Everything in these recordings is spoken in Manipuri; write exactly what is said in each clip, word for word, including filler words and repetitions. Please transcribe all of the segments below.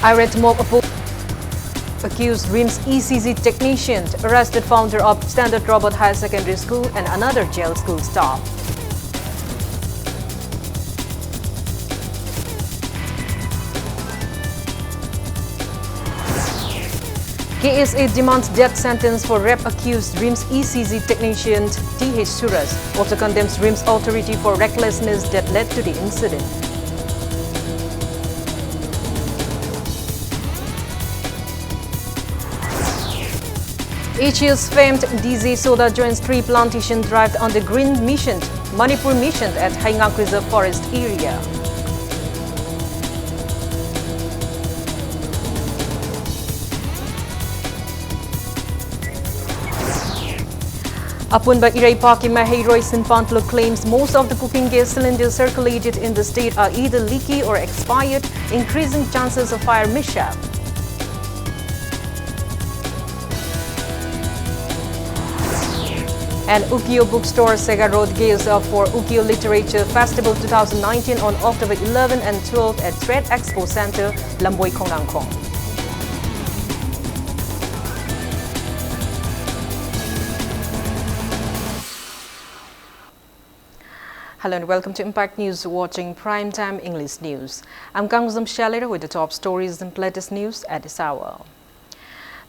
Irate mob oppo-, accused RIMS E C G technician, arrested founder of Standard Robert Higher Secondary School and another jail school staff. K S A demands death sentence for rape accused RIMS E C G technician T H Suraj, also condemns RIMS authority for recklessness that led to the incident. Asia's famed D J Soda joins tree plantation drive on the Green Mission, Manipur Mission at Haingak Reserve Forest area. ꯑꯄꯨꯟꯕ ꯏꯔꯩꯄꯥꯛꯀꯤ ꯃꯍꯩꯔꯣꯏ ꯁꯤꯟꯄꯥꯟ ꯇꯨꯂꯨꯞ claims most of the cooking gas cylinders circulated in the state are either leaky or expired, increasing chances of fire mishap. And Ukiyo Bookstore, Sega Road, gears up for Ukiyo Literature Festival twenty nineteen on October eleven and twelve at Trade Expo Center, Lamboi, Khongnangkhong. Hello and welcome to Impact News, watching Prime Time English News. I'm Kangzam Shalira with the top stories and latest news at this hour.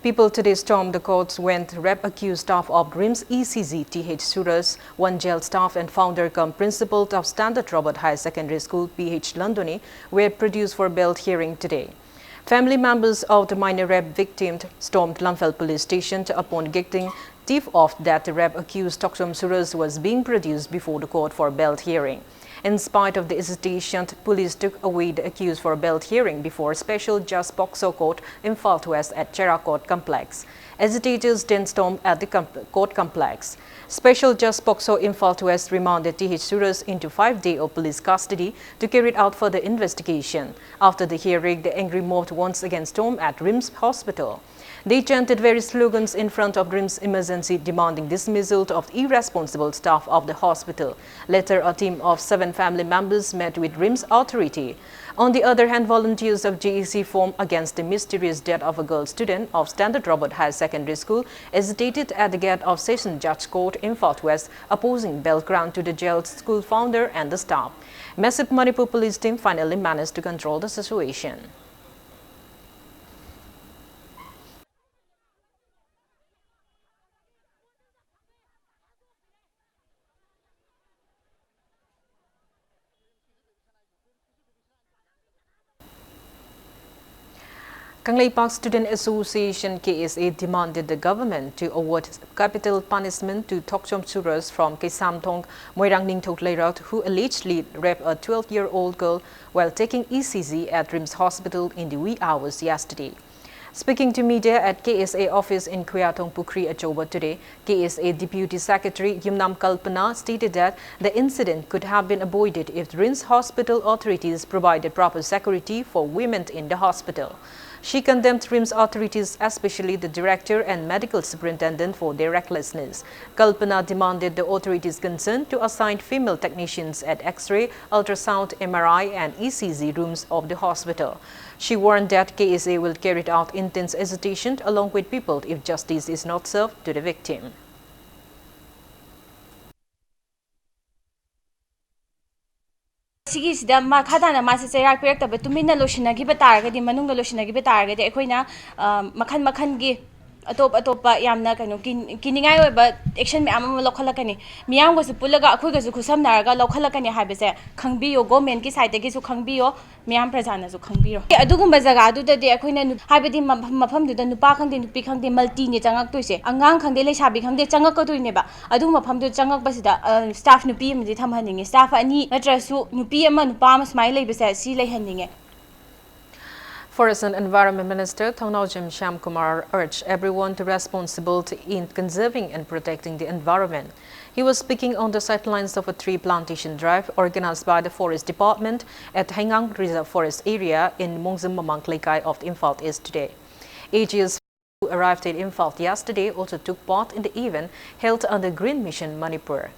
People today stormed the courts when rape accused staff of RIMS E C G T H Suraj, one jail staff and founder cum principal of Standard Robert Higher Secondary School, P H Landoni, were produced for bail hearing today. Family members of the minor rape victim stormed Lamphel Police Station upon getting tip-off that the rape accused Toksom Suraj was being produced before the court for bail hearing. In spite of the hesitation, police took away the accused for bail hearing before Special Judge POCSO Court, Imphal West at Cherakot Complex. Agitators then stormed at the com-, court complex. Special Judge POCSO Imphal West remanded T H Suraj into five day of police custody to carry out further investigation. After the hearing, the angry mob once again stormed at RIMS Hospital. They chanted various slogans in front of RIMS Emergency, demanding dismissal of irresponsible staff of the hospital. Later, a team of seven family members met with RIMS authority. On the other hand, volunteers of G E C formed against the mysterious death of a girl student of Standard Robert Higher Secondary School agitated at the gate of Session Judge Court in Fort West, opposing bail grant to the jailed school founder and the staff. Massive Manipur police team finally managed to control the situation. Kangleipak Student Association, K S A, demanded the government to award capital punishment to Thokchom Suraj from Keisamthong, Moirang Ningthou Leirat, who allegedly raped a twelve-year-old girl while taking E C G at RIMS Hospital in the wee hours yesterday. Speaking to media at K S A office in Khuyathong Pukhri Achouba today, K S A Deputy Secretary Yumnam Kalpana stated that the incident could have been avoided if RIMS hospital authorities provided proper security for women in the hospital. She condemned RIMS authorities, especially the director and medical superintendent, for their recklessness. Kalpana demanded the authorities concerned to assign female technicians at X-ray, ultrasound, M R I, and E C G rooms of the hospital. She warned that K S A will carry out intense agitation along with people if justice is not served to the victim. ꯁꯤꯒꯤꯁꯤꯗ ꯃꯈꯥ ꯇꯥꯅ ꯃꯥꯁꯦ ꯆꯩꯔꯥꯛ ꯄꯤꯔꯛꯇꯕ, ꯇꯨꯃꯤꯟꯅ ꯂꯣꯏꯁꯤꯟꯅꯈꯤꯕ ꯇꯥꯔꯒꯗꯤ, ꯃꯅꯨꯡꯗ ꯂꯣꯏꯁꯤꯟꯅꯈꯤꯕ ꯇꯥꯔꯒꯗꯤ, ꯑꯩꯈꯣꯏꯅ, ꯑ, ꯃꯈꯜ ꯃꯈꯜꯒꯤ ꯑꯇꯣꯞ ꯑꯇꯣꯞꯄ ꯌꯥꯝꯅ, ꯀꯩꯅꯣ, ꯀꯤ-, ꯀꯤꯅꯤꯡꯉꯥꯏ ꯑꯣꯏꯕ action ꯃꯌꯥꯝ ꯑꯃ ꯂꯧꯈꯠꯂꯛꯀꯅꯤ꯫ ꯃꯤꯌꯥꯝꯒꯁꯨ ꯄꯨꯜꯂꯒ ꯑꯩꯈꯣꯏꯒꯁꯨ ꯈꯨꯠꯁꯝꯅꯔꯒ ꯂꯧꯈꯠꯂꯛꯀꯅꯤ ꯍꯥꯏꯕꯁꯦ ꯈꯪꯕꯤꯌꯣ, government ꯀꯤ side ꯇꯒꯤꯁꯨ ꯈꯪꯕꯤꯌꯣ, ꯃꯤꯌꯥꯝ ꯄ꯭ꯔꯖꯥꯅꯁꯨ ꯈꯪꯕꯤꯔꯣ꯫ ꯑꯗꯨꯒꯨꯝꯕ ꯖꯒꯥꯗꯨꯗꯗꯤ ꯑꯩꯈꯣꯏꯅ ꯅꯨ-, ꯍꯥꯏꯕꯗꯤ ꯃꯐꯝ, ꯃꯐꯝꯗꯨꯗ ꯅꯨꯄꯥ ꯈꯪꯗꯦ, ꯅꯨꯄꯤ ꯈꯪꯗꯦ, multi ꯅꯦ ꯆꯪꯉꯛꯇꯣꯏꯁꯦ꯫ ꯑꯉꯥꯡ ꯈꯪꯗꯦ, ꯂꯩꯁꯥꯕꯤ ꯈꯪꯗꯦ, ꯆꯪꯉꯛꯀꯗꯣꯏꯅꯦꯕ꯫ ꯑꯗꯨ ꯃꯐꯝꯗꯨ ꯆꯪꯉꯛꯄꯁꯤꯗ, ꯑ, staff ꯅꯨꯄꯤ ꯑꯃꯗꯤ ꯊꯝꯍꯟꯅꯤꯡꯉꯤ꯫ Staff ꯑꯅꯤ ꯅꯠꯇ꯭ꯔꯁꯨ ꯅꯨꯄꯤ ꯑꯃ, ꯅꯨꯄꯥ ꯑꯃ ꯁꯨꯃꯥꯏꯅ ꯂꯩꯕꯁꯦ, ꯁꯤ ꯂꯩꯍꯟꯅꯤꯡꯉꯦ꯫ Forest and Environment Minister Thongnaojam Shyamkumar urged everyone to responsible in conserving and protecting the environment. He was speaking on the sidelines of a tree plantation drive organized by the Forest Department at Heingang Reserve Forest Area in Mongjim Mamang Leikai of Imphal East today. A G S arrived in Imphal yesterday, also took part in the event held under Green Mission Manipur.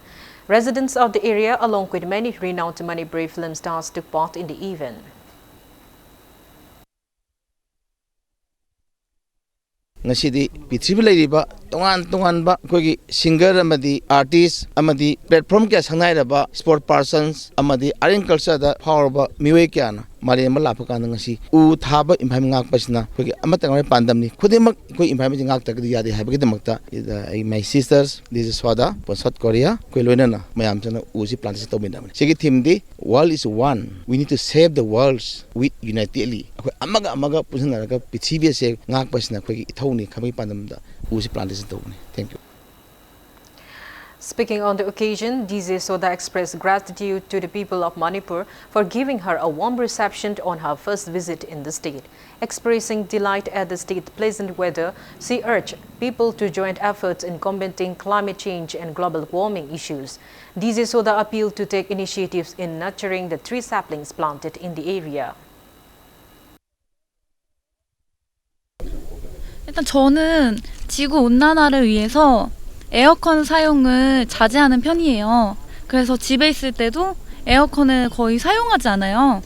Residents of the area, along with many renowned Manipuri film stars, took part in the event. ꯉꯁꯤꯗꯤ ꯄ꯭ꯔꯤꯊꯤꯕꯤ ꯂꯩꯔꯤꯕ ꯇꯣꯉꯥꯟ ꯇꯣꯉꯥꯟꯕ ꯑꯩꯈꯣꯏꯒꯤ ꯁꯤꯡꯒꯔ ꯑꯃꯗꯤ ꯑꯥꯔꯇꯤꯁ ꯑꯃꯗꯤ ꯄ꯭ꯂꯦꯠꯐꯣꯝ ꯀꯌꯥ ꯁꯪꯅꯥꯏꯔꯕ ꯁ꯭ꯄꯣꯔꯠ ꯄꯥꯔꯁꯟꯁ ꯑꯃꯗꯤ ꯑꯥꯔꯠ ꯑꯦꯟ ꯀꯜꯆꯔꯗ ꯐꯥꯎꯔꯕ ꯃꯤꯑꯣꯏ ꯀꯌꯥꯅ ꯃꯥꯂꯦꯝ ꯑꯃ ꯂꯥꯛꯄ ꯀꯥꯟꯗ ꯉꯁꯤ ꯎ ꯊꯥꯕ ꯏꯝꯐꯥꯜ ꯉꯥꯛꯄꯁꯤꯅ ꯑꯩꯈꯣꯏꯒꯤ ꯑꯃꯠꯇ ꯉꯥꯏꯔꯕ ꯄꯥꯟꯗꯝꯅꯤ꯫ ꯈꯨꯗꯤꯡꯃꯛ ꯑꯩꯈꯣꯏ ꯏꯝꯐꯥꯜ ꯃꯤꯁꯤ ꯉꯥꯛꯇ꯭ꯔꯒꯗꯤ ꯌꯥꯗꯦ ꯍꯥꯏꯕꯒꯤꯗꯃꯛꯇ ꯑꯩ ꯃꯥꯏ ꯁꯤꯁꯇꯔꯁ ꯗꯤꯖ ꯁ꯭ꯋꯥꯗꯥ ꯄꯣꯟꯁꯠ ꯀꯣꯔꯤꯌꯥ ꯑꯩꯈꯣꯏ ꯂꯣꯏꯅꯅ ꯃꯌꯥꯝꯁꯤꯅ ꯎꯁꯤ ꯄ꯭ꯂꯥꯟꯇꯦꯁꯟ ꯇꯧꯃꯤꯟꯅꯕꯅꯤ꯫ ꯁꯤꯒꯤ ꯊꯤꯝꯗꯤ World is one, we need to save the world with unitedly. ꯑꯩꯈꯣꯏ ꯑꯃꯒ ꯑꯃꯒ ꯄꯨꯟꯁꯤꯟꯅꯔꯒ ꯄ꯭ꯔꯤꯊꯤꯕꯤ ꯑꯁꯦ ꯉꯥꯛꯄꯁꯤꯅ ꯑꯩꯈꯣꯏꯒꯤ ꯏꯊꯧꯅꯤ ꯈꯟꯕꯒꯤ ꯄꯥꯟꯗꯝꯗ ꯎꯁꯤ ꯄ꯭ꯂꯥꯟꯇꯦꯁꯟ ꯇꯧꯕꯅꯤ꯫ Thank you. Speaking on the occasion, D J Soda expressed gratitude to the people of Manipur for giving her a warm reception on her first visit in the state. Expressing delight at the state's pleasant weather, she urged people to join efforts in combating climate change and global warming issues. D J Soda appealed to take initiatives in nurturing the tree saplings planted in the area. 일단 저는 지구 온난화를 위해서 에어컨 사용을 자제하는 편이에요. 그래서 집에 있을 때도 에어컨을 거의 사용하지 않아요.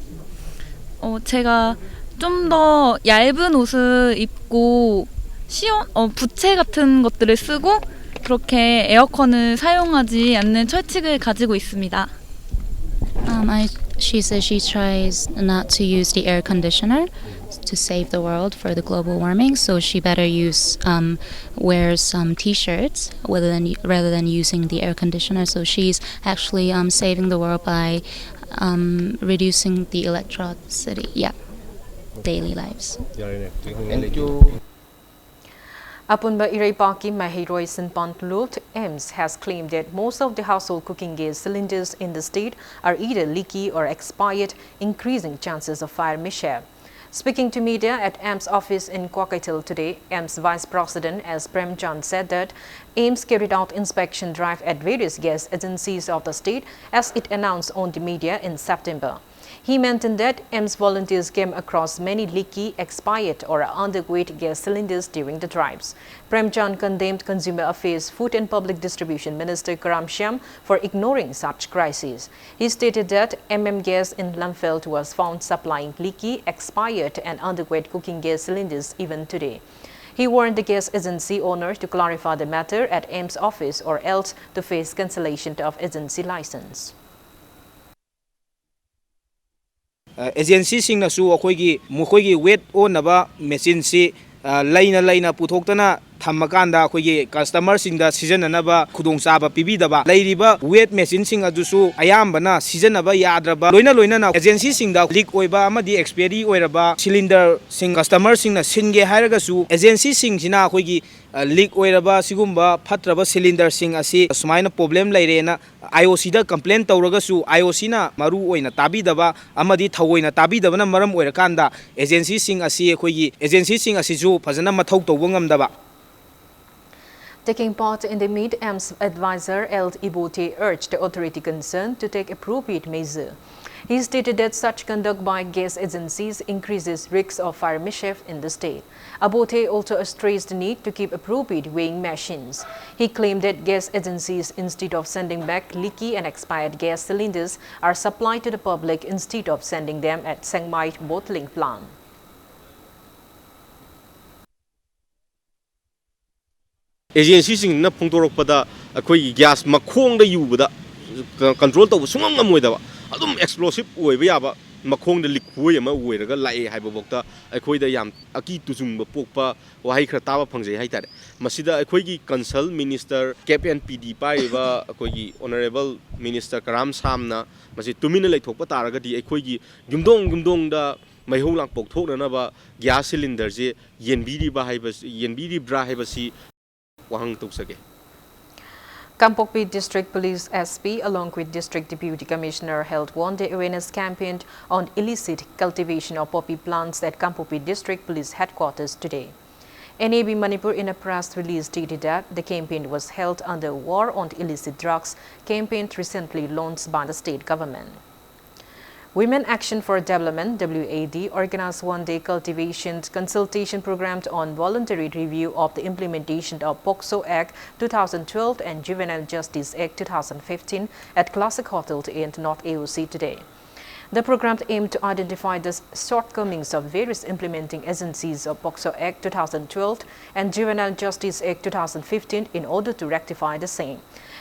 어, 제가 좀 더 얇은 옷을 입고 시원, 어, 부채 같은 것들을 쓰고 그렇게 에어컨을 사용하지 않는 철칙을 가지고 있습니다. Um, I, she says she tries not to use the air conditioner to save the world for the global warming, so she better use um, wear some t-shirts rather than rather than using the air conditioner. So she's actually um, saving the world by um, reducing the electricity. Yeah, daily lives. Thank you. ꯑꯄꯨꯟꯕ ꯏꯔꯩꯄꯥꯛꯀꯤ ꯃꯍꯩꯔꯣꯏ ꯁꯤꯟꯄꯥꯟ ꯂꯨꯠ, AIIMS has claimed that most of the household cooking gas cylinders in the state are either leaky or expired, increasing chances of fire mishap. Speaking to media at AIIMS office in Kwaikithel today, AIIMS Vice President S Premchand said that AIIMS carried out inspection drive at various gas agencies of the state as it announced on the media in September. He maintained that AIIMS volunteers came across many leaky, expired or underweight gas cylinders during the drives. Premchand condemned Consumer Affairs, Food and Public Distribution Minister Karam Shyam for ignoring such crises. He stated that M M Gas in Lamphelt was found supplying leaky, expired and underweight cooking gas cylinders even today. He warned the gas agency owner to clarify the matter at AIIMS office or else to face cancellation of agency license. ꯑꯦꯖꯦꯟꯁꯤꯁꯤꯡꯅꯁꯨ ꯑꯩꯈꯣꯏꯒꯤ ꯃꯈꯣꯏꯒꯤ ꯋꯦꯠ ꯑꯣꯟꯅꯕ ꯃꯦꯆꯤꯟꯁꯤ ꯂꯩꯅ ꯂꯩꯅ ꯄꯨꯊꯣꯛꯇꯅ ꯊꯝꯃꯀꯥꯟꯗ ꯑꯩꯈꯣꯏꯒꯤ ꯀꯁꯇꯃꯔꯁꯤꯡꯗ ꯁꯤꯖꯤꯟꯅꯅꯕ ꯈꯨꯗꯣꯡꯆꯥꯕ ꯄꯤꯕꯤꯗꯕ, ꯂꯩꯔꯤꯕ ꯋꯦꯠ ꯃꯦꯆꯤꯟꯁꯤꯡ ꯑꯗꯨꯁꯨ ꯑꯌꯥꯝꯕꯅ ꯁꯤꯖꯤꯟꯅꯕ ꯌꯥꯗ꯭ꯔꯕ, ꯂꯣꯏꯅ ꯂꯣꯏꯅꯅ ꯑꯦꯖꯦꯟꯁꯤꯁꯤꯡꯗ ꯂꯤꯛ ꯑꯣꯏꯕ ꯑꯃꯗꯤ ꯑꯦꯛꯁꯄꯤꯌꯔꯤ ꯑꯣꯏꯔꯕ ꯁꯤꯂꯤꯟꯗꯔꯁꯤꯡ ꯀꯁꯇꯃꯔꯁꯤꯡꯅ ꯁꯤꯟꯒꯦ ꯍꯥꯏꯔꯒꯁꯨ ꯑꯦꯖꯦꯟꯁꯤꯁꯤꯡꯁꯤꯅ ꯑꯩꯈꯣꯏꯒꯤ ꯂꯤꯛ ꯑꯣꯏꯔꯕ ꯁꯤꯒꯨꯝꯕ ꯐꯠꯇ꯭ꯔꯕ ꯁꯤꯂꯤꯟꯗꯔꯁꯤꯡ ꯑꯁꯤ ꯁꯨꯃꯥꯏꯅ ꯄ꯭ꯔꯣꯕ꯭ꯂꯦꯝ ꯂꯩꯔꯦꯅ ꯑꯥꯏ ꯑꯣ ꯁꯤꯗ ꯀꯝꯄ꯭ꯂꯦꯟ ꯇꯧꯔꯒꯁꯨ ꯑꯥꯏ ꯑꯣ ꯁꯤꯅ ꯃꯔꯨ ꯑꯣꯏꯅ ꯇꯥꯕꯤꯗꯕ ꯑꯃꯗꯤ ꯊꯑꯣꯏꯅ ꯇꯥꯕꯤꯗꯕꯅ ꯃꯔꯝ ꯑꯣꯏꯔꯀꯥꯟꯗ ꯑꯦꯖꯦꯟꯁꯤꯁꯤꯡ ꯑꯁꯤ ꯑꯩꯈꯣꯏꯒꯤ ꯑꯦꯖꯦꯟꯁꯤꯁꯤꯡ ꯑꯁꯤꯁꯨ ꯐꯖꯅ ꯃꯊꯧ ꯇꯧꯕ ꯉꯝꯗꯕ꯫ Taking part in the meet, AIIMS advisor L Ibote urged the authority concerned to take appropriate measure. He stated that such conduct by gas agencies increases risks of fire mischief in the state. Abote also stressed the need to keep appropriate weighing machines. He claimed that gas agencies, instead of sending back leaky and expired gas cylinders, are supplied to the public instead of sending them at Sengmai bottling plant. ꯑꯦꯖꯦꯟꯁꯤꯁꯤꯡꯅ ꯐꯣꯡꯗꯣꯔꯛꯄꯗ ꯑꯩꯈꯣꯏꯒꯤ ꯒ꯭ꯌꯥꯁ ꯃꯈꯣꯡꯗ ꯌꯨꯕꯗ ꯀꯟꯇ꯭ꯔꯣꯜ ꯇꯧꯕ ꯁꯨꯡꯉꯝ ꯉꯝꯃꯣꯏꯗꯕ, ꯑꯗꯨꯝ ꯑꯦꯛꯁꯄ꯭ꯂꯣꯁꯤꯞ ꯑꯣꯏꯕ ꯌꯥꯕ ꯃꯈꯣꯡꯗ ꯂꯤꯛꯈꯣꯏ ꯑꯃ ꯑꯣꯏꯔꯒ ꯂꯥꯛꯑꯦ ꯍꯥꯏꯕꯐꯥꯎꯗ ꯑꯩꯈꯣꯏꯗ ꯌꯥꯝ ꯑꯀꯤ ꯇꯨꯖꯨꯡꯕ ꯄꯣꯛꯄ ꯋꯥꯍꯩ ꯈꯔ ꯇꯥꯕ ꯐꯪꯖꯩ ꯍꯥꯏꯇꯥꯔꯦ꯫ ꯃꯁꯤꯗ ꯑꯩꯈꯣꯏꯒꯤ ꯀꯟꯁꯜ ꯃꯤꯅꯤꯁꯇꯔ, ꯀꯦꯞ ꯑꯦꯟ ꯄꯤ ꯗꯤ ꯄꯥꯏꯔꯤꯕ ꯑꯩꯈꯣꯏꯒꯤ ꯑꯣꯅꯔꯦꯕꯜ ꯃꯤꯅꯤꯁꯇꯔ ꯀꯔꯥꯝ ꯁꯥꯝꯅ ꯃꯁꯤ ꯇꯨꯃꯤꯟꯅ ꯂꯩꯊꯣꯛꯄ ꯇꯥꯔꯒꯗꯤ ꯑꯩꯈꯣꯏꯒꯤ ꯌꯨꯝꯊꯣꯡ ꯌꯨꯝꯊꯣꯡꯗ ꯃꯩꯍꯧ ꯂꯥꯡꯄꯣꯛ ꯊꯣꯛꯅꯅꯕ ꯒ꯭ꯌꯥꯁ ꯁꯤꯂꯤꯟꯗꯔꯁꯦ ꯌꯦꯟꯕꯤꯔꯤꯕ ꯍꯥꯏꯕꯁꯤ, ꯌꯦꯟꯕꯤꯔꯤꯕ꯭ꯔꯥ ꯍꯥꯏꯕꯁꯤ ꯋꯥꯍꯪ ꯇꯧꯖꯒꯦ꯫ Kangpokpi District Police S P along with District Deputy Commissioner held one-day awareness campaign on illicit cultivation of poppy plants at Kangpokpi District Police Headquarters today. N A B Manipur in a press release stated that the campaign was held under War on Illicit Drugs campaign recently launched by the state government. Women Action for Development, W A D, organized one-day cultivation consultation program on voluntary review of the implementation of POCSO Act two thousand twelve and Juvenile Justice Act two thousand fifteen at Classic Hotel in North A O C today. The program aimed to identify the shortcomings of various implementing agencies of POCSO Act two thousand twelve and Juvenile Justice Act two thousand fifteen in order to rectify the same.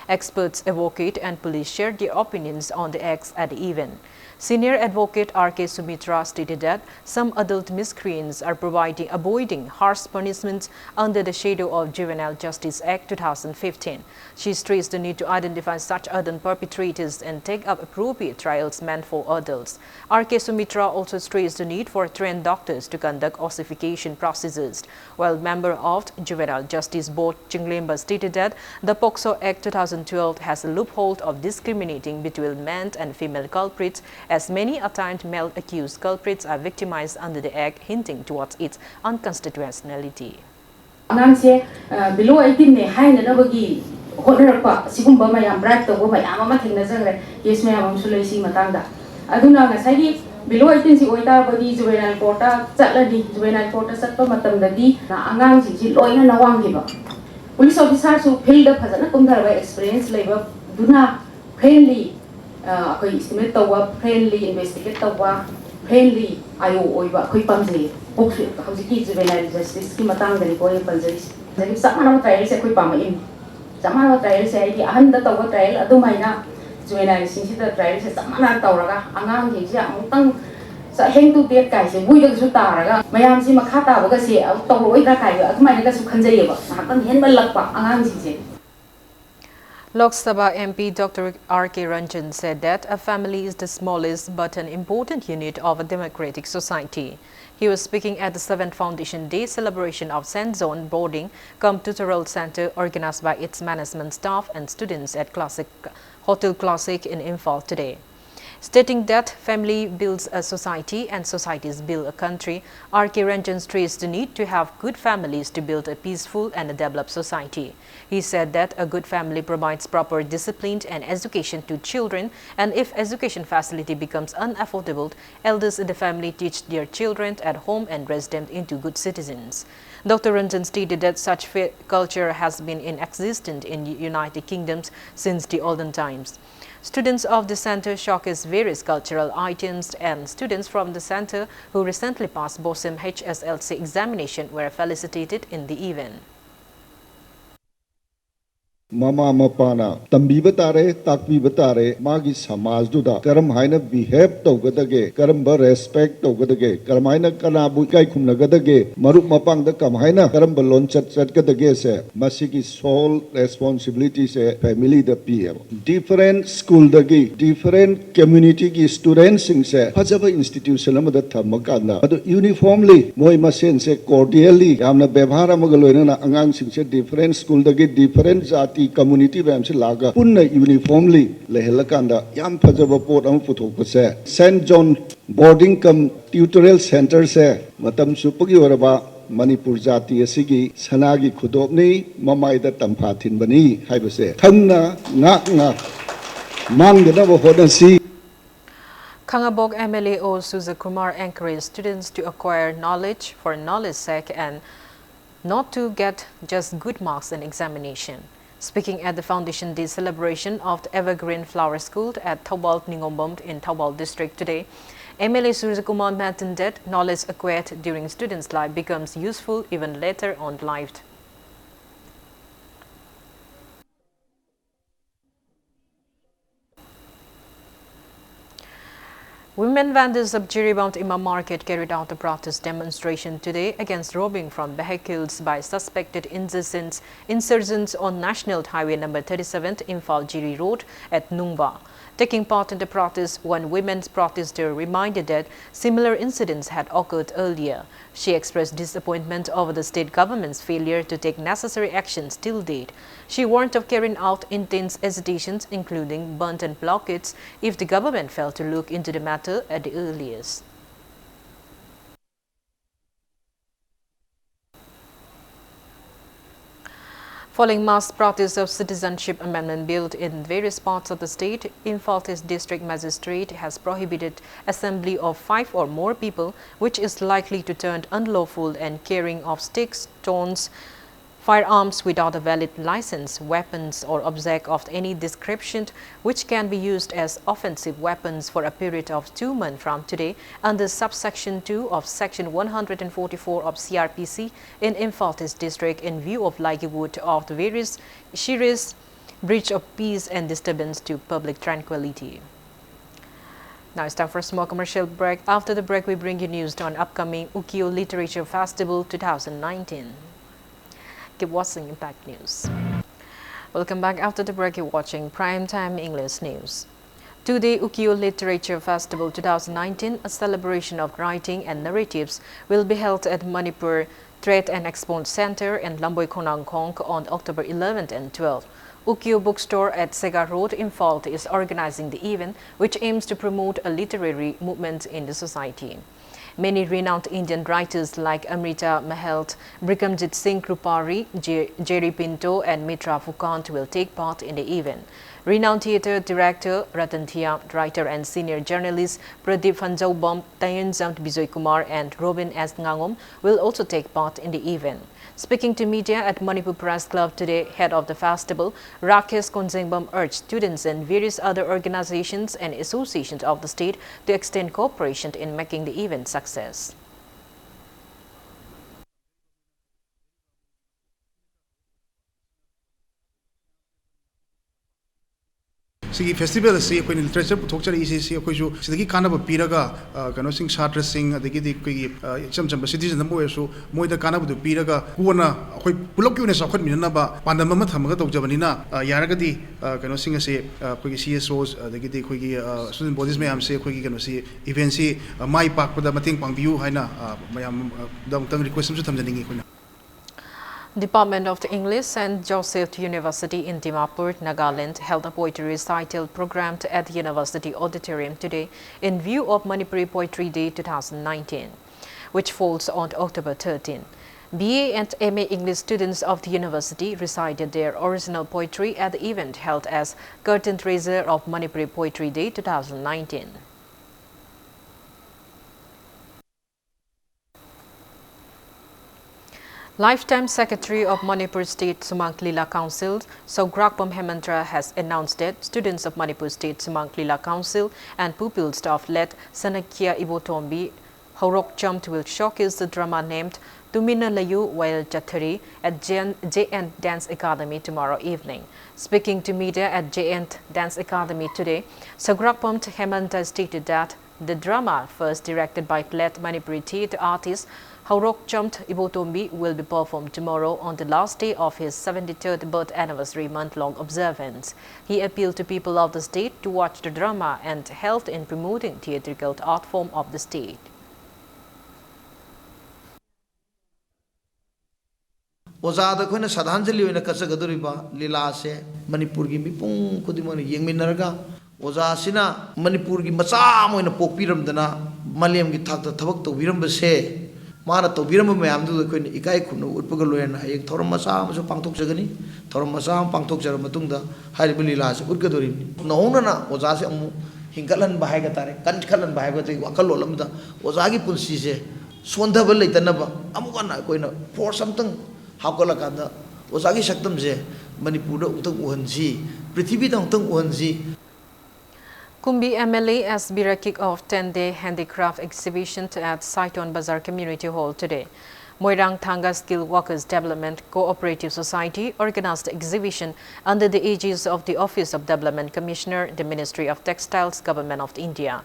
Experts, advocate, and police shared their opinions on the acts at the event. Senior advocate R K Sumitra stated that some adult miscreants are providing, avoiding harsh punishments under the shadow of Juvenile Justice Act two thousand fifteen. She stressed the need to identify such ardent perpetrators and take up appropriate trials meant for adults. R K Sumitra also stressed the need for trained doctors to conduct ossification processes, while member of Juvenile Justice Board Chinglemba stated that the POCSO Act two thousand twelve has a loophole of discriminating between men and female culprits, as many a time male accused culprits are victimized under the Act, hinting towards its unconstitutionality. ꯑꯉꯥꯡꯁꯦ ꯕꯤꯂꯣ ꯑꯩꯇꯤꯟꯅꯦ ꯍꯥꯏꯅꯅꯕꯒꯤ ꯍꯣꯠꯅꯔꯛꯄ ꯑꯁꯤꯒꯨꯝꯕ ꯃꯌꯥꯝ ꯕ꯭ꯔꯥꯏꯕ ꯇꯧꯕ ꯃꯌꯥꯝ ꯑꯃ ꯊꯦꯡꯅꯖꯈ꯭ꯔꯦ, ꯀꯦꯁ ꯃꯌꯥꯝ ꯑꯃꯁꯨ ꯂꯩ ꯁꯤꯒꯤ ꯃꯇꯥꯡꯗ꯫ ꯑꯗꯨꯅ ꯉꯁꯥꯏꯒꯤ ꯕꯤꯂꯣ ꯑꯩꯇꯤꯟꯁꯤ ꯑꯣꯏꯇꯥꯔꯕꯗꯤ ꯖꯨꯕꯦꯅꯥꯏꯜ ꯀꯣꯔꯠꯇ ꯆꯠꯂꯅꯤ꯫ ꯖꯨꯕꯦꯅꯥꯏꯜ ꯀꯣꯔꯠꯇ ꯆꯠꯄ ꯃꯇꯝꯗꯗꯤ ꯑꯉꯥꯡꯁꯤꯡꯁꯤ ꯂꯣꯏꯅ ꯅꯋꯥꯡꯈꯤꯕ꯫ ꯄꯨꯂꯤꯁ ꯑꯣꯐꯤꯁꯥꯔꯁꯨ ꯐꯤꯜꯗ ꯐꯖꯅ ꯀꯨꯝꯊꯔꯕ ꯑꯦꯛꯁꯄꯤꯔꯤꯌꯦꯟꯁ ꯂꯩꯕꯗꯨꯅ ꯐ꯭ꯔꯦꯟꯂꯤ ꯑꯩꯈꯣꯏ ꯏꯁꯇꯤꯃꯦꯠ ꯇꯧꯕ, ꯐ꯭ꯔꯦꯟꯂꯤ ꯏꯟꯚꯦꯁꯇꯤꯒꯦꯠ ꯇꯧꯕ, ꯐ꯭ꯔꯦꯟꯂꯤ ꯑꯥꯏ ꯑꯣ ꯑꯣꯏꯕ ꯑꯩꯈꯣꯏ ꯄꯥꯝꯖꯩ꯫ ꯄꯣꯛꯁ ꯍꯧꯖꯤꯛꯀꯤ ꯖꯨꯕꯦꯅꯥꯏꯜ ꯖꯁꯇꯤꯁꯀꯤ ꯃꯇꯥꯡꯗꯅꯤꯀꯣ ꯑꯩꯅ ꯄꯟꯖꯔꯤꯁꯦ꯫ ꯉꯁꯥꯏꯒꯤ ꯆꯞ ꯃꯥꯟꯅꯕ ꯇ꯭ꯔꯥꯏꯌꯦꯜꯁꯦ ꯑꯩꯈꯣꯏ ꯄꯥꯝꯃꯛꯏꯅꯤ꯫ ꯆꯞ ꯃꯥꯟꯅꯕ ꯇ꯭ꯔꯥꯏꯌꯦꯜꯁꯦ ꯍꯥꯏꯗꯤ ꯑꯍꯟꯗ ꯇꯧꯕ ꯇ꯭ꯔꯥꯏꯌꯦꯜ ꯑꯗꯨꯃꯥꯏꯅ ꯖꯨꯕꯦꯅꯥꯏꯜꯁꯤꯡꯁꯤꯗ ꯇ꯭ꯔꯥꯏꯌꯦꯜꯁꯦ ꯆꯞ ꯃꯥꯟꯅ ꯇꯧꯔꯒ ꯑꯉꯥꯡꯁꯤꯡꯁꯦ ꯑꯃꯨꯛꯇꯪ ꯆ ꯍꯦꯡ ꯇꯨ ꯗꯦꯠ ꯀꯥꯏꯁꯦ ꯃꯣꯏꯗꯒꯁꯨ ꯇꯥꯔꯒ ꯃꯌꯥꯝꯁꯤ ꯃꯈꯥ ꯇꯥꯕꯒꯁꯦ ꯑꯃꯨꯛ ꯇꯧꯔꯛꯑꯣꯏꯗ꯭ꯔꯥ ꯀꯥꯏꯕ ꯑꯗꯨꯃꯥꯏꯅꯒꯁꯨ ꯈꯟꯖꯩꯌꯦꯕ ꯉꯥꯏꯍꯥꯛꯇꯪ ꯍꯦꯟꯃꯜꯂꯛꯄ ꯑꯉꯥꯡꯁꯤꯡꯁꯦ꯫ Lok Sabha M P Doctor R K Ranjan said that a family is the smallest but an important unit of a democratic society. He was speaking at the seventh Foundation Day celebration of Saint John Boarding cum Tutorial Center organized by its management staff and students at Classic Hotel Classic in Imphal today. Stating that family builds a society and societies build a country, R K Ranjan stressed the need to have good families to build a peaceful and a developed society. He said that a good family provides proper discipline and education to children, and if education facility becomes unaffordable, elders in the family teach their children at home and raise them into good citizens. Doctor Ranjan stated that such culture has been in existence in United Kingdoms since the olden times. Students of the center showcase various cultural items, and students from the center who recently passed BOSEM H S L C examination were felicitated in the event. ꯃꯃꯥ ꯃꯄꯥꯅ ꯇꯝꯕꯤꯕ ꯇꯥꯔꯦ, ꯇꯥꯛꯄꯤꯕ ꯇꯥꯔꯦ, ꯃꯥꯒꯤ ꯁꯃꯥꯖꯗꯨꯗ ꯀꯔꯝ ꯍꯥꯏꯅ ꯕꯤꯍꯦꯕ ꯇꯧꯒꯗꯒꯦ, ꯀꯔꯝꯕ ꯔꯦꯁꯄꯦꯛ ꯇꯧꯒꯗꯒꯦ, ꯀꯔꯝꯍꯥꯏꯅ ꯀꯅꯥꯕꯨ ꯏꯀꯥꯏ ꯈꯨꯝꯅꯒꯗꯒꯦ, ꯃꯔꯨꯞ ꯃꯄꯥꯡꯗ ꯀꯃꯥꯏꯅ ꯀꯔꯝꯕ ꯂꯣꯟꯆꯠ ꯆꯠꯀꯗꯒꯦꯁꯦ, ꯃꯁꯤꯒꯤ ꯁꯣꯜ ꯔꯦꯁꯄꯣꯟꯁꯤꯕꯤꯂꯤꯇꯤꯁꯦ ꯐꯦꯃꯤꯂꯤꯗ ꯄꯤꯌꯦꯕ꯫ ꯗꯤꯐꯔꯦꯟ ꯁ꯭ꯀꯨꯜꯗꯒꯤ, ꯗꯤꯐꯔꯦꯟ ꯀꯝꯃ꯭ꯌꯨꯅꯤꯇꯤꯒꯤ ꯁ꯭ꯇꯨꯗꯦꯟꯠꯁꯤꯡꯁꯦ ꯐꯖꯕ ꯏꯟꯁꯇꯤꯇ꯭ꯌꯨꯁꯟ ꯑꯃꯗ ꯊꯝꯃꯀꯥꯟꯗ, ꯑꯗꯨ ꯌꯨꯅꯤꯐꯣꯔꯝꯂꯤ ꯃꯣꯏ ꯃꯁꯦꯟꯁꯦ ꯀꯣꯔꯗꯤꯌꯦꯜꯂꯤ ꯌꯥꯝꯅ ꯕꯦꯕꯥꯔ ꯑꯃꯒ ꯂꯣꯏꯅꯅ ꯑꯉꯥꯡꯁꯤꯡꯁꯦ ꯗꯤꯐꯔꯦꯟ ꯁ꯭ꯀꯨꯜꯗꯒꯤ, ꯗꯤꯐꯔꯦꯟ ꯖꯥꯇꯤ ꯀꯝꯃ꯭ꯌꯨꯅꯤꯇꯤ ꯃꯌꯥꯝꯁꯦ ꯂꯥꯛꯑꯒ ꯄꯨꯟꯅ ꯌꯨꯅꯤꯐꯣꯔꯝꯂꯤ ꯂꯩꯍꯜꯂꯀꯥꯟꯗ ꯌꯥꯝ ꯐꯖꯕ ꯄꯣꯠ ꯑꯃ ꯄꯨꯊꯣꯛꯄꯁꯦ, ꯁꯦꯟꯠ ꯖꯣꯟ ꯕꯣꯔꯗꯤꯡ ꯀꯝ ꯇ꯭ꯌꯨꯇꯣꯔꯤꯌꯦꯜ ꯁꯦꯟꯇꯔꯁꯦ ꯃꯇꯝ ꯆꯨꯞꯄꯒꯤ ꯑꯣꯏꯔꯕ ꯃꯅꯤꯄꯨꯔ ꯖꯥꯇꯤ ꯑꯁꯤꯒꯤ ꯁꯅꯥꯒꯤ ꯈꯨꯗꯣꯞꯅꯤ, ꯃꯃꯥꯏꯗ ꯇꯝꯐꯥ ꯊꯤꯟꯕꯅꯤ ꯍꯥꯏꯕꯁꯦ ꯈꯪꯅ ꯉꯥꯛꯅ ꯃꯥꯡꯗꯅꯕ ꯍꯣꯠꯅꯁꯤ꯫ Khangabok M L A O Surjakumar encouraged students to acquire knowledge for knowledge's sake and not to get just good marks in examination. Speaking at the Foundation Day celebration of the Evergreen Flower School at Thoubal Ningombam in Thoubal District today, M L A Surjakumar maintained that knowledge acquired during students' life becomes useful even later on life. Women vendors of Jiribam Imam Market carried out a protest demonstration today against robbing from vehicles by suspected insurgents, insurgents on National Highway number thirty-seven, Imphal Jiri Road at Nungba. Taking part in the protest, one women's protester reminded that similar incidents had occurred earlier. She expressed disappointment over the state government's failure to take necessary actions till date. She warned of carrying out intense agitations, including burnt and blockades, if the government failed to look into the matter at the earliest. Following mass protests of Citizenship Amendment Bill in various parts of the state, Imphal East District Magistrate has prohibited assembly of five or more people, which is likely to turn unlawful, and carrying of sticks, stones, firearms without a valid license, weapons or object of any description which can be used as offensive weapons for a period of two months from today under subsection two of section one hundred forty-four of C R P C in Imphal East District in view of likelihood of the various serious breach of peace and disturbance to public tranquility. Now it's time for a small commercial break. After the break, we bring you news on upcoming Ukiyo Literature Festival two thousand nineteen. Keep watching Impact News. Welcome back. After the break, you're watching Prime Time English News. Today, Ukiyo Literature Festival two thousand nineteen, a celebration of writing and narratives, will be held at Manipur Trade and Expo Center in Lamboi Khonang Khong on October eleventh and twelfth. Ukiyo Bookstore at Sega Road, Imphal, is organizing the event, which aims to promote a literary movement in the society. Many renowned Indian writers like Amrita Mahal, Bikramjit Singh Rupari, J-, Jerry Pinto, and Mitra Phukan will take part in the event. Renowned theatre director Ratan Thia, writer and senior journalist Pradeep Phanjaobam, Tayenjam Bijoy Kumar, and Robin S Ngangom will also take part in the event. Speaking to media at Manipur Press Club today, head of the festival, Rakesh Konjengbam, urged students and various other organizations and associations of the state to extend cooperation in making the event success. ꯁꯤꯒꯤ ꯐꯦꯁꯇꯤꯚꯦꯜ ꯑꯁꯤ ꯑꯩꯈꯣꯏꯅ ꯂꯤꯇꯔꯦꯆꯔ ꯄꯨꯊꯣꯛꯆꯔꯛꯏꯁꯦ, ꯁꯤ ꯑꯩꯈꯣꯏꯁꯨ ꯁꯤꯗꯒꯤ ꯀꯥꯟꯅꯕ ꯄꯤꯔꯒ, ꯑ, ꯀꯩꯅꯣꯁꯤꯡ, ꯁꯥꯇ꯭ꯔꯁꯤꯡ, ꯑꯗꯒꯤꯗꯤ ꯑꯩꯈꯣꯏꯒꯤ, ꯑ, ꯏꯆꯝ ꯆꯝꯕ ꯁꯤꯇꯤꯖꯟ ꯑꯃ ꯑꯣꯏꯔꯁꯨ ꯃꯣꯏꯗ ꯀꯥꯟꯅꯕꯗꯨ ꯄꯤꯔꯒ ꯀꯣꯟꯅ ꯑꯩꯈꯣꯏ ꯄꯨꯂꯞꯀꯤ ꯑꯣꯏꯅ ꯆꯥꯎꯈꯠꯃꯤꯟꯅꯅꯕ ꯄꯥꯟꯗꯝ ꯑꯃ ꯊꯝꯃꯒ ꯇꯧꯖꯕꯅꯤꯅ, ꯑ, ꯌꯥꯔꯒꯗꯤ, ꯑ, ꯀꯩꯅꯣꯁꯤꯡ ꯑꯁꯤ, ꯑ, ꯑꯩꯈꯣꯏꯒꯤ ꯁꯤ ꯑꯦꯁ ꯑꯣꯁ, ꯑꯗꯒꯤꯗꯤ ꯑꯩꯈꯣꯏꯒꯤ, ꯑ, ꯁ꯭ꯇꯨꯗꯦꯟꯠ ꯕꯣꯗꯤꯁ ꯃꯌꯥꯝꯁꯦ ꯑꯩꯈꯣꯏꯒꯤ ꯀꯩꯅꯣꯁꯤ, ꯏꯚꯦꯟꯠꯁꯤ, ꯑ, ꯃꯥꯏ ꯄꯥꯛꯄꯗ ꯃꯇꯦꯡ ꯄꯥꯡꯕꯤꯌꯨ ꯍꯥꯏꯅ, ꯑ, ꯃꯌꯥꯝꯗ ꯑꯃꯨꯛꯇꯪ ꯔꯤꯀ꯭ꯋꯦꯁ ꯑꯃꯁꯨ ꯊꯝꯖꯅꯤꯡꯉꯤ ꯑꯩꯈꯣꯏꯅ꯫ Department of English, Saint Joseph University in Dimapur, Nagaland, held a poetry recital programmed at the university auditorium today in view of Manipuri Poetry Day two thousand nineteen, which falls on October thirteen. B A and M A English students of the university recited their original poetry at the event held as curtain raiser of Manipuri Poetry Day two thousand nineteen. Lifetime Secretary of Manipur State Sumang Lila Council, Sograkpam Hemanta, has announced that students of Manipur State Sumang Lila Council and pupils of late Sanakya Ibotombi Haurokcham will showcase the drama named Tumina Layu Wail Chathari at J N, J N Dance Academy tomorrow evening. Speaking to media at J N Dance Academy today, Sograkpam Hemanta stated that the drama, first directed by late Manipuri theatre artist Haurokcham Ibotombi, will be performed tomorrow on the last day of his seventy-third birth anniversary month-long observance. He appealed to people of the state to watch the drama and help in promoting theatrical art form of the state. ꯑꯣꯖꯥꯗ ꯑꯩꯈꯣꯏꯅ ꯁ꯭ꯔꯗꯥꯟꯖꯂꯤ ꯑꯣꯏꯅ ꯀꯠꯆꯒꯗꯧꯔꯤꯕ ꯂꯤꯂꯥꯁꯦ ꯃꯅꯤꯄꯨꯔꯒꯤ ꯃꯤꯄꯨꯝ ꯈꯨꯗꯤꯡꯃꯛꯅ ꯌꯦꯡꯃꯤꯟꯅꯔꯒ, ꯑꯣꯖꯥꯁꯤꯅ ꯃꯅꯤꯄꯨꯔꯒꯤ ꯃꯆꯥ ꯑꯃ ꯑꯣꯏꯅ ꯄꯣꯛꯄꯤꯔꯝꯗꯅ ꯃꯥꯂꯦꯝꯒꯤ ꯊꯥꯛꯇ ꯊꯕꯛ ꯇꯧꯕꯤꯔꯝꯕꯁꯦ, ꯃꯥꯅ ꯇꯧꯕꯤꯔꯝꯕ ꯃꯌꯥꯝꯗꯨꯗ ꯑꯩꯈꯣꯏꯅ ꯏꯀꯥꯏ ꯈꯨꯝꯅꯕ ꯎꯠꯄꯒ ꯂꯣꯏꯅꯅ ꯍꯌꯦꯡ ꯊꯧꯔꯝ ꯃꯆꯥ ꯑꯃꯁꯨ ꯄꯥꯡꯊꯣꯛꯆꯒꯅꯤ꯫ ꯊꯧꯔꯝ ꯃꯆꯥ ꯑꯃ ꯄꯥꯡꯊꯣꯛꯆꯔꯕ ꯃꯇꯨꯡꯗ ꯍꯥꯏꯔꯤꯕ ꯂꯤꯂꯥꯁꯦ ꯎꯠꯀꯗꯧꯔꯤꯕꯅꯤ꯫ ꯅꯧꯍꯧꯅꯅ ꯑꯣꯖꯥꯁꯦ ꯑꯃꯨꯛ ꯍꯤꯡꯒꯠꯍꯟꯕ ꯍꯥꯏꯒ ꯇꯥꯔꯦ, ꯀꯟꯈꯠꯍꯟꯕ ꯍꯥꯏꯕ ꯇꯥꯔꯦ, ꯋꯥꯈꯜꯂꯣꯟ ꯑꯃꯗ ꯑꯣꯖꯥꯒꯤ ꯄꯨꯟꯁꯤꯁꯦ ꯁꯣꯟꯊꯕ ꯂꯩꯇꯅꯕ ꯑꯃꯨꯛ ꯍꯟꯅ ꯑꯩꯈꯣꯏꯅ ꯐꯣꯔꯁ ꯑꯝꯇꯪ ꯍꯥꯞꯀꯠꯂꯀꯥꯟꯗ ꯑꯣꯖꯥꯒꯤ ꯁꯛꯇꯝꯁꯦ ꯃꯅꯤꯄꯨꯔꯗ ꯑꯃꯨꯛꯇꯪ ꯎꯍꯟꯁꯤ, ꯄ꯭ꯔꯤꯊꯤꯕꯤꯗ ꯑꯃꯨꯛꯇꯪ ꯎꯍꯟꯁꯤ꯫ Kumbi M L A S B R A kick off ten-day handicraft exhibition at Saiton Bazar Community Hall today. Moirang Thanga Skilled Workers Development Cooperative Society organized the exhibition under the aegis of the Office of Development Commissioner, the Ministry of Textiles, Government of India.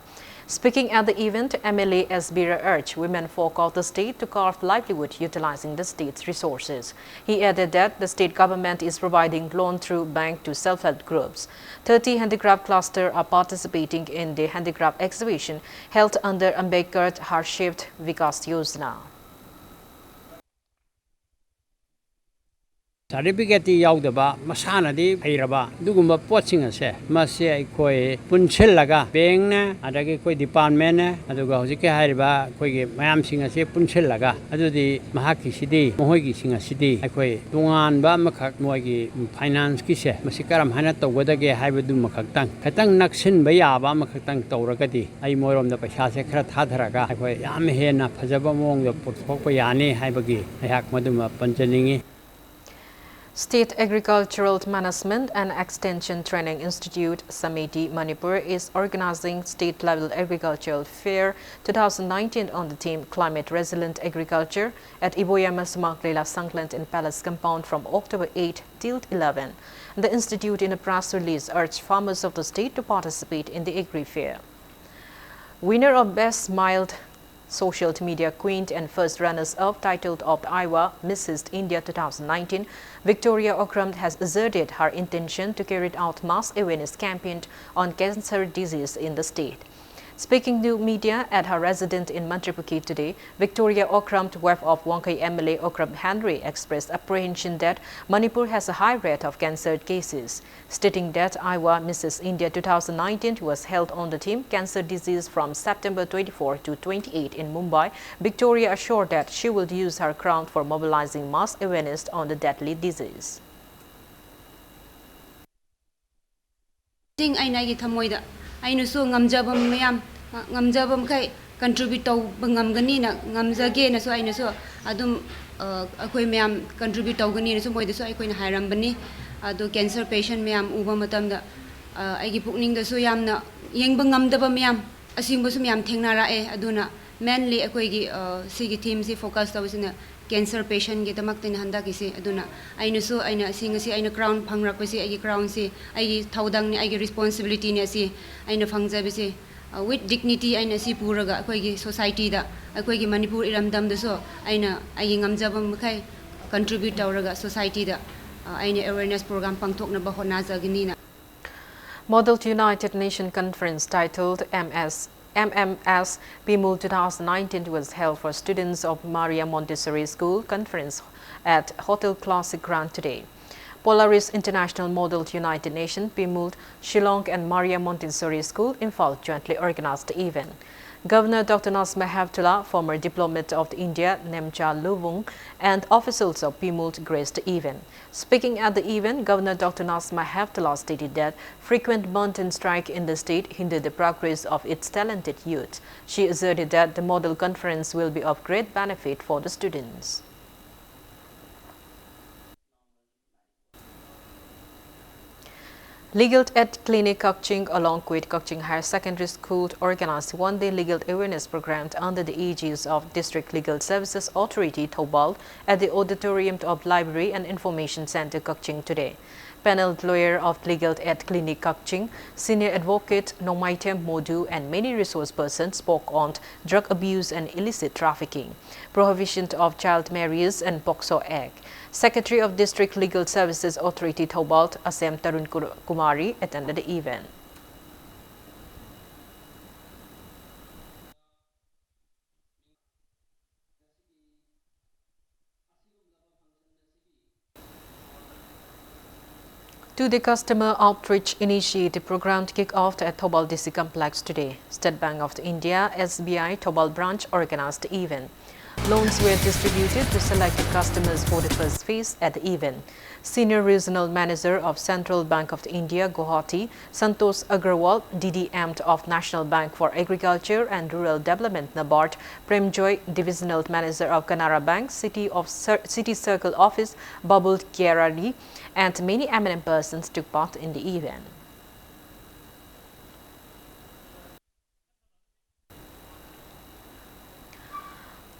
Speaking at the event, M L A S Bira urged women folk of the state to carve livelihood utilizing the state's resources. He added that the state government is providing loan through bank to self-help groups. Thirty handicraft cluster are participating in the handicraft exhibition held under Ambedkar Harshift Vikas Yojana. ꯁꯥꯔꯇꯤꯐꯤꯀꯦꯠꯇꯤ ꯌꯥꯎꯗꯕ, ꯃꯁꯥꯅꯗꯤ ꯍꯩꯔꯕ ꯑꯗꯨꯒꯨꯝꯕ ꯄꯣꯠꯁꯤꯡ ꯑꯁꯦ, ꯃꯁꯤ ꯑꯩꯈꯣꯏ ꯄꯨꯟꯁꯤꯜꯂꯒ, ꯕꯦꯡꯅꯦ, ꯑꯗꯒꯤ ꯑꯩꯈꯣꯏ ꯗꯤꯄꯥꯔꯠꯃꯦꯟꯅꯦ, ꯑꯗꯨꯒ ꯍꯧꯖꯤꯛꯀꯤ ꯍꯥꯏꯔꯤꯕ ꯑꯩꯈꯣꯏꯒꯤ ꯃꯌꯥꯝꯁꯤꯡ ꯑꯁꯦ ꯄꯨꯟꯁꯤꯜꯂꯒ, ꯑꯗꯨꯗꯤ ꯃꯍꯥꯛꯀꯤꯁꯤꯗꯤ, ꯃꯈꯣꯏꯒꯤꯁꯤꯡ ꯑꯁꯤꯗꯤ ꯑꯩꯈꯣꯏ ꯇꯣꯉꯥꯟꯕ ꯑꯃꯈꯛ, ꯃꯣꯏꯒꯤ ꯐꯥꯏꯅꯥꯟꯁꯀꯤꯁꯦ, ꯃꯁꯤ ꯀꯔꯝ ꯍꯥꯏꯅ ꯇꯧꯒꯗꯒꯦ ꯍꯥꯏꯕꯗꯨꯃꯈꯛꯇꯪ, ꯈꯤꯇꯪ ꯅꯛꯁꯤꯟꯕ ꯌꯥꯕ ꯑꯃꯈꯛꯇꯪ ꯇꯧꯔꯒꯗꯤ, ꯑꯩ ꯃꯣꯏꯔꯣꯝꯗ ꯄꯩꯁꯥꯁꯦ ꯈꯔ ꯊꯥꯊꯔꯒ ꯑꯩꯈꯣꯏ ꯌꯥꯝ ꯍꯦꯟꯅ ꯐꯖꯕ ꯃꯑꯣꯡꯗ ꯄꯨꯊꯣꯛꯄ ꯌꯥꯅꯤ ꯍꯥꯏꯕꯒꯤ ꯑꯩꯍꯥꯛ ꯃꯗꯨꯃ ꯄꯟꯖꯅꯤꯡꯏ꯫ State Agricultural Management and Extension Training Institute, Samiti Manipur, is organizing State Level Agricultural Fair two thousand nineteen on the theme Climate Resilient Agriculture at Iboyama Sumak Lila Sangland in Palace Compound from October eight till eleven. The institute, in a press release, urged farmers of the state to participate in the agri fair. Winner of Best Mild Social Media Queen and first runners-up title of the Iowa Missus India two thousand nineteen, Victoria Okram, has asserted her intention to carry out mass awareness campaign on cancer disease in the state. Speaking to media at her residence in Mantripukhri today, Victoria Okram, wife of Wangkhei M L A Okram Henry, expressed apprehension that Manipur has a high rate of cancer cases. Stating that Iowa Missus India two thousand nineteen was held on the theme Cancer Disease from September twenty-four to twenty-eight in Mumbai, Victoria assured that she will use her crown for mobilizing mass awareness on the deadly disease. ꯆꯤꯡ ꯑꯩꯅ ꯑꯩꯒꯤ ꯊꯃꯣꯏꯗ ꯑꯩꯅꯁꯨ ꯉꯝꯖꯕ ꯃꯌꯥꯝ, ꯉꯝꯖꯕ ꯃꯈꯩ contribute ꯇꯧꯕ ꯉꯝꯒꯅꯤꯅ, ꯉꯝꯖꯒꯦꯅꯁꯨ ꯑꯩꯅꯁꯨ ꯑꯗꯨꯝ, ꯑ, ꯑꯩꯈꯣꯏ ꯃꯌꯥꯝ contribute ꯇꯧꯒꯅꯤꯅꯁꯨ ꯃꯣꯏꯗꯁꯨ ꯑꯩꯈꯣꯏꯅ ꯍꯥꯏꯔꯝꯕꯅꯤ꯫ ꯑꯗꯣ cancer patient ꯃꯌꯥꯝ ꯎꯕ ꯃꯇꯝꯗ, ꯑ, ꯑꯩꯒꯤ ꯄꯨꯛꯅꯤꯡꯗꯁꯨ ꯌꯥꯝꯅ ꯌꯦꯡꯕ ꯉꯝꯗꯕ ꯃꯌꯥꯝ ꯑꯁꯤꯒꯨꯝꯕꯁꯨ ꯃꯌꯥꯝ ꯊꯦꯡꯅꯔꯛꯑꯦ꯫ ꯑꯗꯨꯅ Mainly ꯑꯩꯈꯣꯏꯒꯤ ꯑ, ꯁꯤꯒꯤ themeꯁꯤ focus ꯇꯧꯕꯁꯤꯅ cancer patientꯒꯤꯗꯃꯛꯇꯅꯤ ꯍꯟꯗꯛꯀꯤꯁꯤ꯫ ꯑꯗꯨꯅ ꯑꯩꯅꯁꯨ, ꯑꯩꯅ ꯁꯤ ꯉꯁꯤ ꯑꯩꯅ crown ꯐꯪꯂꯛꯄꯁꯤ, ꯑꯩꯒꯤ crownꯁꯤ ꯑꯩꯒꯤ ꯊꯧꯗꯥꯡꯅꯤ, ꯑꯩꯒꯤ responsibilityꯅꯤ ꯑꯁꯤ ꯑꯩꯅ ꯐꯪꯖꯕꯁꯤ꯫ ꯑ, with dignity ꯑꯩꯅ ꯁꯤ ꯄꯨꯔꯒ ꯑꯩꯈꯣꯏꯒꯤ societyꯗ, ꯑꯩꯈꯣꯏꯒꯤ ꯃꯅꯤꯄꯨꯔ ꯏꯔꯝꯗꯝꯗꯁꯨ ꯑꯩꯅ ꯑꯩꯒꯤ ꯉꯝꯖꯕ ꯃꯈꯩ contribute ꯇꯧꯔꯒ societyꯗ, ꯑ, ꯑꯩꯅ awareness program ꯄꯥꯡꯊꯣꯛꯅꯕ ꯍꯣꯠꯅꯖꯒꯅꯤꯅ꯫ Model United Nation Conference titled M S, M M S Pimul two thousand nineteen was held for students of Maria Montessori School conference at Hotel Classic Grand today. Polaris International Model United Nation Pimul Shillong and Maria Montessori School Imphal jointly organized the event. Governor Doctor Nazma Heptulla, former diplomat of India Nemcha Luvung, and officials of Pimul graced the event. Speaking at the event, Governor Doctor Nazma Heptulla stated that frequent burnt and strike in the state hinder the progress of its talented youth. She asserted that the model conference will be of great benefit for the students. Legal Aid Clinic Kakching along with Kakching Higher Secondary School organized one-day legal awareness program under the aegis of District Legal Services Authority Thoubal at the auditorium of Library and Information Center Kakching today. Panel lawyer of Legal Aid Clinic Kakching, senior advocate Nongmaitem Modu and many resource persons spoke on drug abuse and illicit trafficking, prohibition of child marriage and POCSO Act. Secretary of District Legal Services Authority Thoubal, Asem Tarun Kur-, Kumari attended the event. To the Customer Outreach Initiative program kicked off at Thoubal D C Complex today. State Bank of India, S B I, Thoubal branch organized the event. Loans were distributed to selected customers for the first phase at the event. Senior Regional Manager of Central Bank of India, Guwahati, Santosh Agrawal, D D M of National Bank for Agriculture and Rural Development, NABARD, Prem Joy, Divisional Manager of Canara Bank, City of Cir-, City Circle Office, Babul Gyarari, and many eminent persons took part in the event.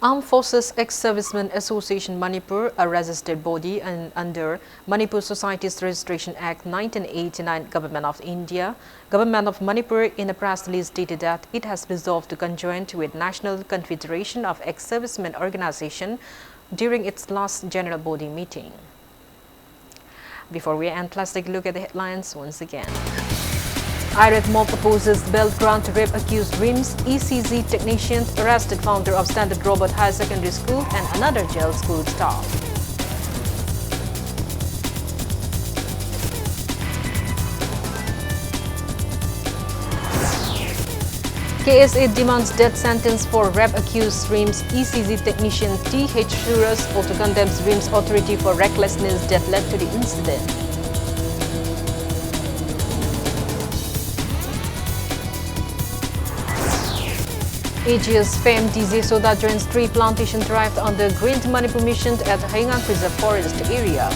Armed Forces Ex-Servicemen Association Manipur, a registered body and under Manipur Societies Registration Act nineteen eighty-nine, Government of India, Government of Manipur, in a press release stated that it has resolved to conjoin with National Confederation of Ex-Servicemen Organization during its last general body meeting. Before we end, let's take a look at the headlines once again. Irate mob opposes bail grant to rape accused RIMS E C G technician, arrested founder of Standard Robert Higher Secondary School, and another jail school staff. K S A demands death sentence for rape accused RIMS E C G technician T H Suraj, also condemns RIMS authority for recklessness that led to the incident. Ageas fame T J Soda joins tree plantation drive on the Green Manipur Mission at Heingang Preserve Forest area.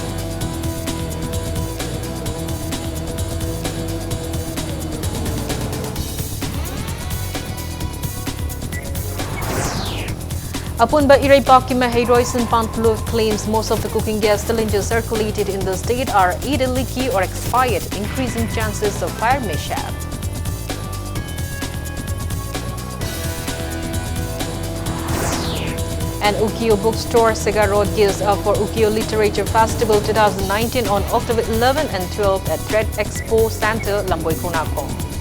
Apunba Iraipak ki Maheiroi Sun Pan Club claims most of the cooking gas cylinders circulated in the state are either leaky or expired, increasing chances of fire mishap. And Ukiyo Bookstore Sega Road gears up for Ukiyo Literature Festival twenty nineteen on October eleven and twelve at Trade Expo Center, Lamboi Khongnakhong.